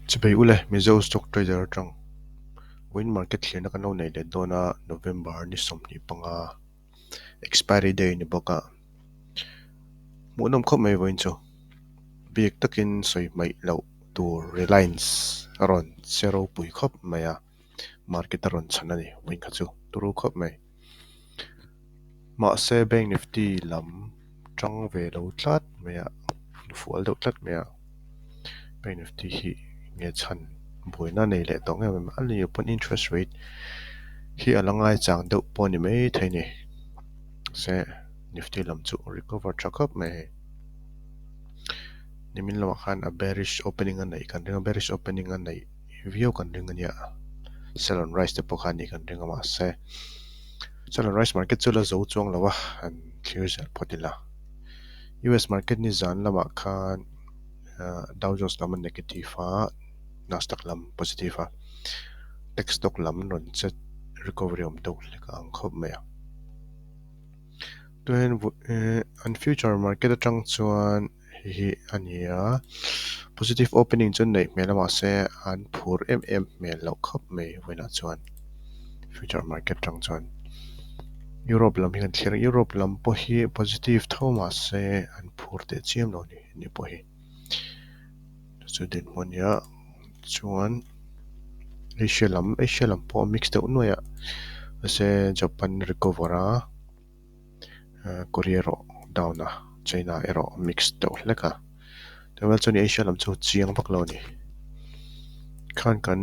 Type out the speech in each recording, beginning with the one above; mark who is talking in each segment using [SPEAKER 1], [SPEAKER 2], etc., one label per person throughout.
[SPEAKER 1] Chubei ule Mizo Stock Trader atang Win Market thlirna kan lo nei leh dawn a, November ni 25 expiry day ni bawk a, hmuhnawm khawp mai vawiin chu. Bik takin sawi hmaih loh tur Reliance a rawn che ropui khawp mai a, market a rawn chhan a ni vawiin kha chu turu khawp mai. Mahse Bank Nifty lam tang ve lo tlat mai a, fual deuh tlat mai a, Bank Nifty hi nge chhan buaina nei leh tawh ngei mai a ni pawn interest rate hi a la ngai chang deuh pawh a ni mai thei a ni. Mahse Nifty lam chu recover tha khawp mai hei. Nimin lamah khan a bearish opening a neih kan ring a, bearish opening a neih viau kan ring a nia. Sell on rise te pawh kha a nih kan ring a mahse sell on rise market chu la zo chuang lo a, an thlir zel phawt ila. US market ni zan lamah khan Dow Jones lam a negative a, Nasdaq lam positive a, tech stock lam rawn che recovery awm deuh hlek a ang khawp mai a. Chuan an future market atang chuan hei hi a ni a, positive opening chu neih hmel a mahse an phur em em hmel loh khawp mai vawiinah chuan future market atang chuan Europe lam hi kan thlir a, Europe lam pawh hi positive tho mahse an phur teh chiam lo a ni ni pawh hi chu dinhmun a nia chuan Asia lam Asia lam pawh a mix deuh nuaih a mahse Japan recover a Korea erawh down a China erawh mix deuh hlek a tunah chuan Asia lam chu chiang vak lo a ni khan kan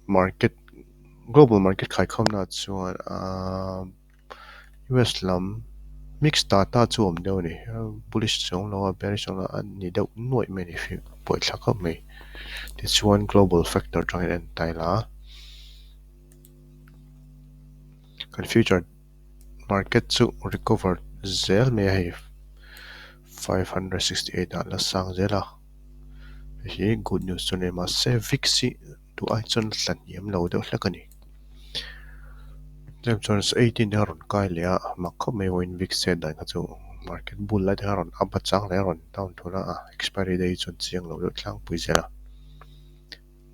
[SPEAKER 1] market global market khaikhawmna chuan ahh US lam mix data chu a awm deuh a ni bullish chuang lo a bearish chuang lo a ni deuh nuaih mai a ni buaithlak khawp mai tichuan global factor atangin a en ta ila kan future market chu recover zel mai a hei 568 ah la sang zel a hei hi good news chu a ni mahse VIX hi duh ai chuan a tlahniam lo deuh hlek a ni. Tlem chuan 18 te a rawn kai leh a mak khawp mai vawiin VIX chet dan kha chu market bull lai te kha a rawn up a chang leh a rawn down thun a expiry day chuan chiang lo deuh tlangpui zel a.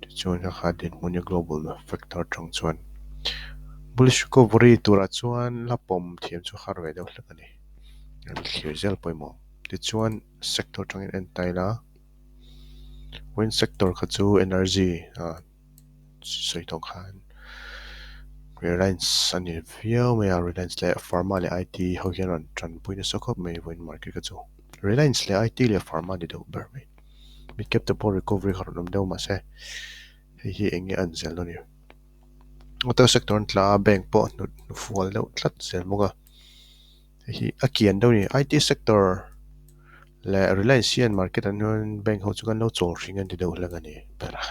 [SPEAKER 1] Tichuan kha kha dinhmun hi global factor atang chuan bullish recovery turah chuan la pawm thiam chu har ve deuh hlek a ni. An thlir zel pawimawh. Tichuan sector atangin en ta ila wind sector kha chu energy ah sawi tawh khan Reliance a ni viau mai a, Reliance leh pharma leh IT ho hian rawn tanpui nasa khawp mai vawiin market kha chu. Reliance leh IT leh pharma a ni deuh ber mai. Mid cap te pawh recovery kha rawn awm deuh mahse hei hi eng nge a an zel dawn ni. Auto sector an tla a bank pawh a hnut hnufual deuh tlat zel bawk a hei hi a kian deuh a ni. IT sector leh Reliance hian market ah hian bank ho chu kan lo chawl hring an ti deuh hlek a ni ber a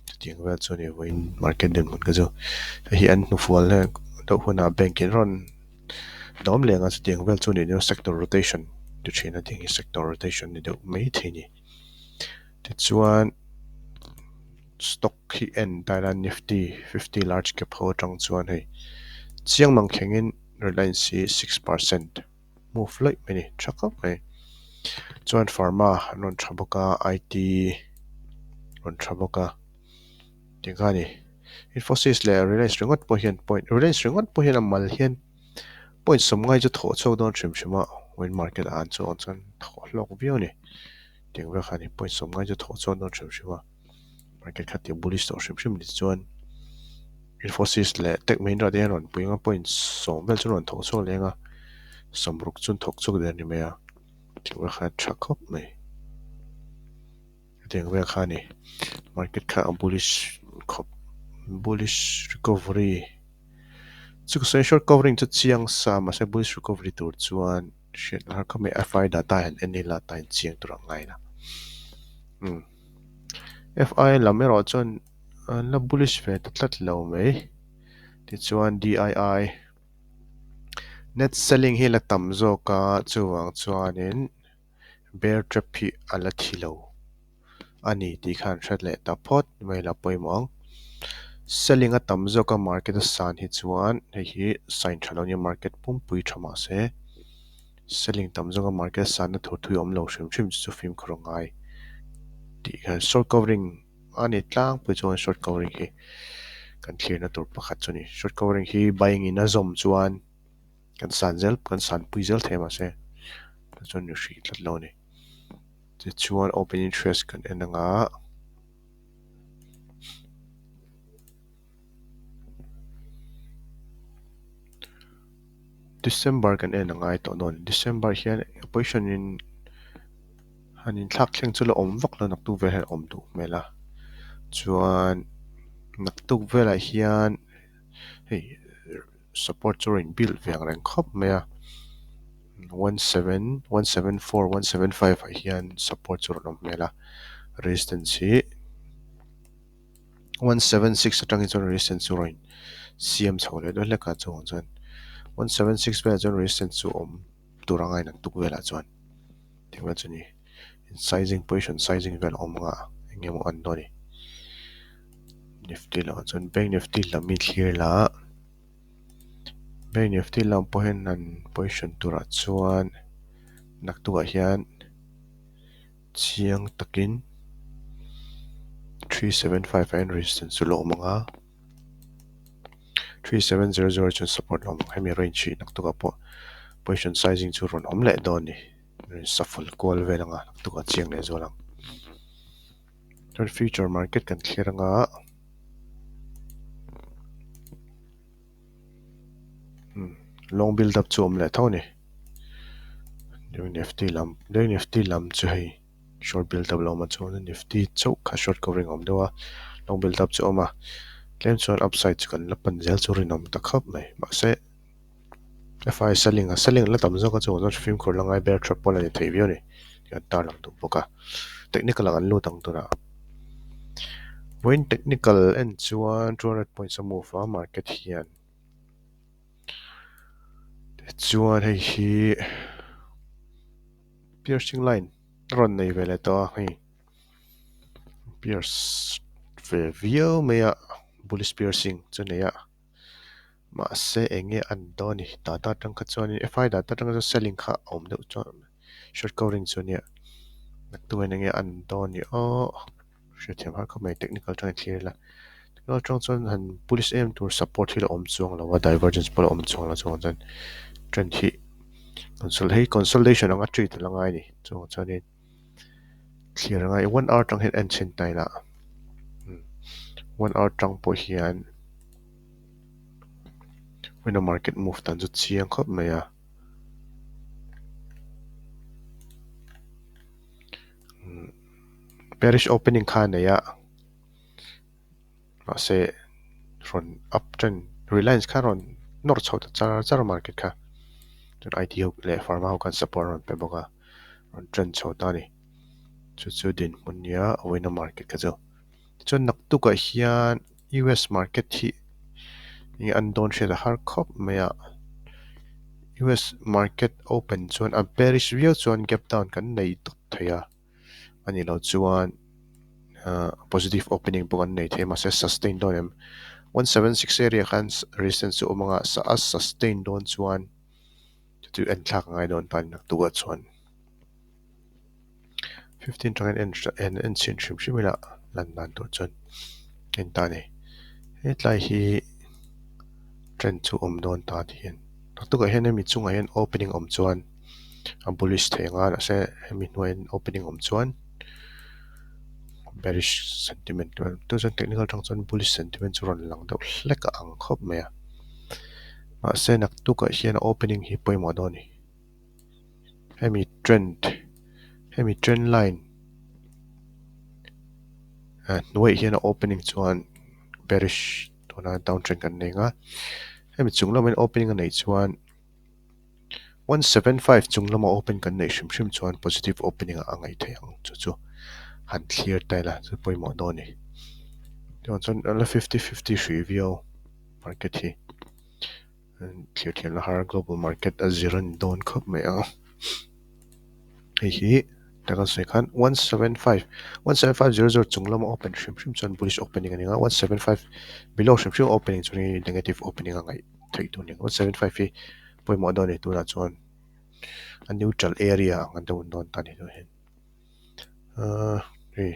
[SPEAKER 1] chutiang vel chu a ni vawiin market dinhmun kha chu hei hi an hnufual deuh hunah bank in rawn Dawm leh anga chutiang vel chu nih sector rotation ti thin a tih hi sector rotation ni deuh mai thei a ni. Tichuan stock hi en ta ila nifty fifty large cap ho atang chuan hei chiang mang thlengin Reliance hi 6% move laih mai a ni tha khawp mai. Chuan pharma an rawn tha bawk a IT rawn tha bawk a. Tikha a ni. Infosys leh Reliance ringawt pawh hian point Reliance ringawt pawh hian a mal hian point sawmngai chu thawh chhuak dawn hrim hrim a win market ah an chuang chuan thawh hlawk viau a ni. Tiang vel kha a ni point sawmngai chu thawh chhuak dawn hrim hrim a market kha tih bullish tawh hrim hrim ni chuan Infosys leh Tech Mahindra te hian rawn pui anga point sawm vel chu rawn thawh chhuak leh anga sawmruk chu an thawk chhuak der a ni mai a tiang vel kha a tha khawp mai. Hetiang vel kha a ni. Market kha a bullish khawp bullish recovery chu ka sawi short covering chu chiang sa mahse bullish recovery tur chuan hriat har khawp mai FI data hian en ila ta in chiang tur ang ngai la umm FI lam erawh chuan an la bullish ve ta tlat lo mai tichuan DII net selling hi la tam zawk a chuvang chuanin. Bear trap hi a la thi lo a ni tih khan hre leh ta phawt mai la pawimawh ang. Selling a tam zawk a market a san hi chuan hei hi sign tha lo nia market pumpui tha mah se selling tam zawk a market a sanna thur thui awm lo hrim hrim chu fimkhur a ngai tih khan short covering. a ni tlangpui chuan short covering hi kan thlirna tur pakhat chu a ni. Short covering hi buying in a zawm chuan kan san zel kan sanpui zel thei a mahse chuan ni hrih tlat lo a ni. Tichuan open interest kan en ang a. December kan en a ngai tawh dawn. December hian position in han inthlak thleng chu la awm vak lo naktuk vel hian a awm duh hmel a. Chuan naktuk velah hian hei support chu a rawn build ve ang reng khawp mai a. 174 175 ah hian support chu a rawn awm hmel a. Resistance hi 176 atangin chuan resistance chu rawn siam chho leh dawn hlek a chungah chuan 176 velah chuan resistance chu awm tur a ngaina tuk velah chuan tih vel chu a ni sizing position sizing vel a awm anga eng emaw an dawn a ni nifty lamah chuan bank nifty lam hi thlir la bank nifty lam pawh hian an position turah chuan naktukah hian. Chiang takin 375 ah hian resistance chu la awm ang a, 3700 chuan support la awm ang. Hemi range hi naktuk ah pawh position sizing chu rawn awm leh dawn a ni. Rawn shuffle kual vel ang a, naktuk ah chiang leh zual ang. Chuan future market kan thlir ang a. Long build up chu awm leh tho a ni. Nifty lam Nifty lam chu hei short build up lo awm a chuan Nifty chauh kha short covering a awm deuh a long build up chu a awm a tlem chuan upside chu kan la pan zel chu rinawm ta khawp mai mahse FI selling a selling la tam zawk a chuan fimkhur la ngai ber tha pawl a ni thei viau a ni tih an tarlang duh bawk a technical ah kan lut ang tunah vawiin technical en chuan 200 points a move a market hian. Tichuan hei hi piercing line a rawn nei ve leh tawh a hei pierce ve viau mai a bullish piercing chu a nei a mahse eng nge an dawn a ni data atang kha chuanin F I data atang kha chuan selling kha a awm deuh chuan short covering chu a nia naktuk hian eng nge an dawn a ni aw. Hriatthiam har khawp mai technical atangin thlir ila technical atang chuan han bullish em tur support hi la awm chuang lo a divergence pawh la awm chuang lo chuvang chuan trend hi hei consolidation anga treat a la ngai a ni chuvang chuanin thlir a ngai one hour atang hian en chhin ta ila one hour atang pawh hian vawiin a market move dan chu chiang khawp mai a. Parish opening kha a nei a mahse rawn up trend reliance kha rawn nawr chho ta char char a market kha chuan I T ho leh pharma ho khan support an rawn pe bawk a rawn trend chho ta a ni chu chu dinhmun nia a vawiin a market kha chu tichuan naktukah hian U S market hi eng an dawn hriat a har khawp mai a U S market open chuan a bearish viau chuan gap down kan nei tawp thei a. A nih loh chuan ahh positive opening pawh kan nei thei a mahse sustain dawn em 176 area khan resistance chu awm anga a sustain dawn chuan chu chu en thlak a ngai dawn ta a ni naktuk ah chuan 15 tangin en en en chhin hrim hrim ila lan dan tur chuan en ta a ni hetlai hi trend chu awm dawn ta ti hian naktuk ah hian hemi chungah hian opening awm chuan. A bullish thei anga mahse hemi hnuaiin opening awm chuan bearish sentiment tu chuan technical atang chuan bullish sentiment chu rawn lang deuh hlek a ang khawp mai a mahse naktukah hian opening hi pawimawh dawn a ni hemi trend hemi trend line hnuaiah hian a opening chuan bearish tuna down trend kan nei ang a hemi chung lamah opening a neih chuan. 175 chung lama open kan neih hrim hrim chuan positive opening ah a ngaih theih ang chu chu han thlir ta ila chu pawimawh dawn a ni. Chuan chuan a la 50-50 hrih viau market hi thlir thiam la har global market a zir a ni dawn khawp mai ang. Hei hi ta kan sawi khan 175 17500 chung lama open hrim hrim chuan bullish opening a ni ang a 175 below hrim hrim opening chuan hei negative opening a ngaih theih tur a ni ang 175 hi pawimawh dawn a ni tunah chuan a neutral area ang an deuh dawn ta a ni tunah hian ahh hei.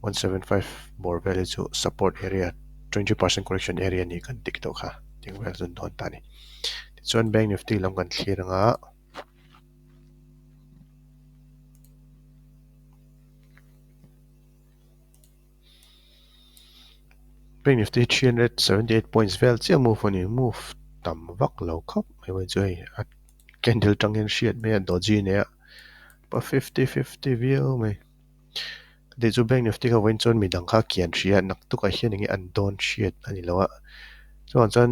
[SPEAKER 1] 175 bawr vel hi chu support area 20% correction area ni kan tik tawh kha ting vel chu an dawn ta a ni. Tichuan Bank Nifty lam kan thlir anga Bank Nifty 378 points vel chiah move a ni move tam vak lo khawp mai mai chu hei a candle tang hian hriat mai a doji nei a pa 50 50 viau mai. Tih chu Bank Nifty kha vawiin chuan midang kha kian hria a, naktukah hian enge an dawn hriat a ni lo a. Chuvang chuan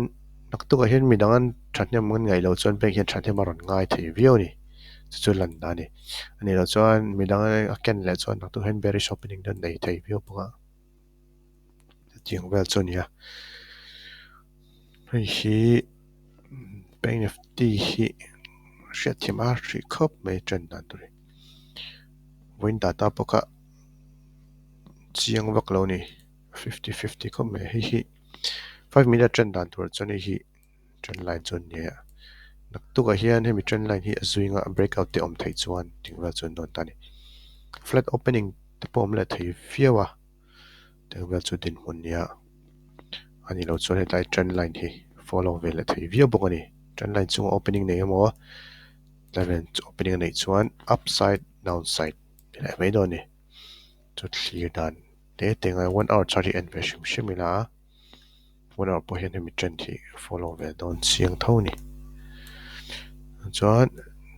[SPEAKER 1] naktukah hian midang an thahnem an ngaih loh chuan bank hian thahnem a rawn ngai thei viau a ni. Chu chu lan dan a ni. A nih loh chuan midang a ken leh chuan naktuk hian bearish opening te an nei thei viau bawk a. Chutiang vel chu a ni a. Hei hi Bank Nifty hi hriatthiam a hrih khawp mai trend dan tur hi. Vawiin data pawh kha chiang vak lo a ni 50-50 khawp mai hei hi 5 minute trend dan tur chuan hei hi trend line chu a ni a naktukah hian hemi trend line hi a zuinga break out te awm theih chuan ting vel chu an dawn ta a ni flat opening te pawh awm leh thei viau a ting vel chu dinhmun nia a ni lo chuan hetlai trend line hi follow ve leh thei viau bawk a ni trend line chunga opening nei emaw. Level opening a neih chuan upside downside ti leh mai dawn a ni. Chu thlir dan te te ngai one hour chart hi en ve hrim hrim ila one hour pawh hian hemi trend hi follow ve dawn chiang tho a ni. Chuan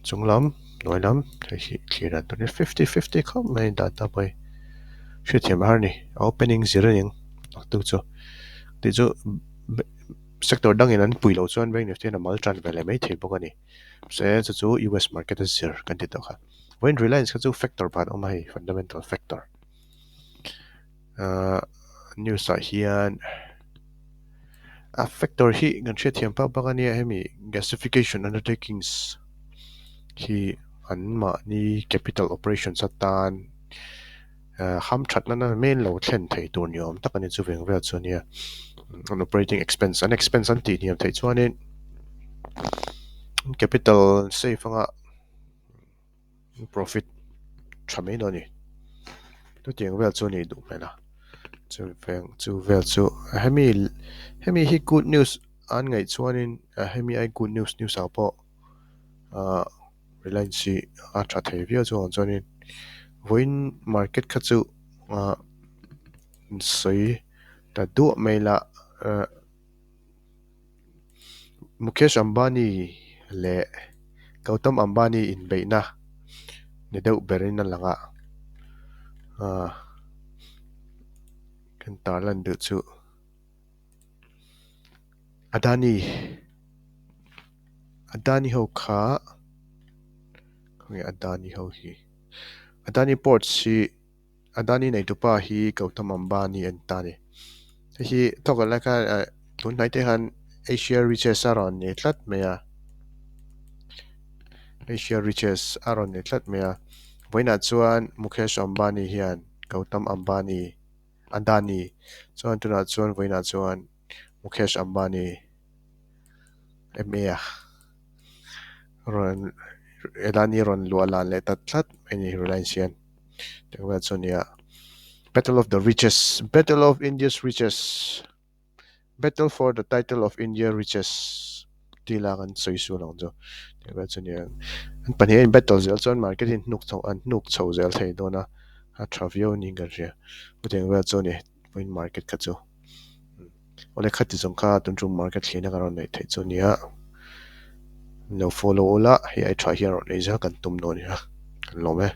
[SPEAKER 1] chung lam hnuai lam hei hi thlir dan tur hi 50-50 khawp mai data pawh hi hriatthiam a har a ni. A opening zir a ning naktuk chu tih chu sector dangin an pui loh chuan bank nifty hian a mal tan ve leh mai thei bawk a ni. Se chu chu US market a zir kan ti tawh kha. Vawiin Reliance kha chu factor pakhat a awm a hei fundamental factor. Ahh news ah hian a factor hi kan hriatthiam phak bak a nia hemi gasification undertakings hi an mahni capital operations atan ahh hamthat nana main lo thlen thei tur ni awm tak a ni chu veng vel chu a nia an operating expense an expense an tih hniam theih chuanin capital safe anga profit tha mai dawn a ni chutiang vel chu a nih duh hmel a chu veng chu vel chu hemi hemi hi good news an ngaih chuanin hemi ai good news news ah pawh ahh. Reliance hi a tha thei viau chu ang chuanin vawiin market kha chu ah sawi ta duah mai la ah Mukesh Ambani leh Gautam Ambani inbeihna ni deuh berin a lang a ah kan tarlan duh chu Adani. Adani ho kha khawnge Adani ho hi Adani ports hi Adani neitupa hi Gautam Ambani an ta a ni hei hi thawk lai khan eh tun hnai te khan Asia riches a rawn ni tlat mai a Asia riches a rawn ni tlat mai a vawiinah chuan Mukesh Ambani hian Gautam Ambani Adani chuan tunah chuan vawiinah chuan Mukesh Ambani. MA a rawn Adani rawn luah lan leh ta tlat mai a ni Reliance hian teng vel chu a nia Battle of the riches Battle of India's riches Battle for the title of India riches tih la kan sawi sual ang chu teng vel chu a nia an pahnih a in battle zel chuan market hi an hnuk chho an hnuk chho zel thei dawn a a tha viau a niin ka hria chutiang vel chu a ni vawiin market kha chu. Awle khati zawng kha tun tum market thlihna kan rawn neih theih chu nia lo follow ula hei ai tha hian rawn ei zel kan tum dawn nia kan lawm e.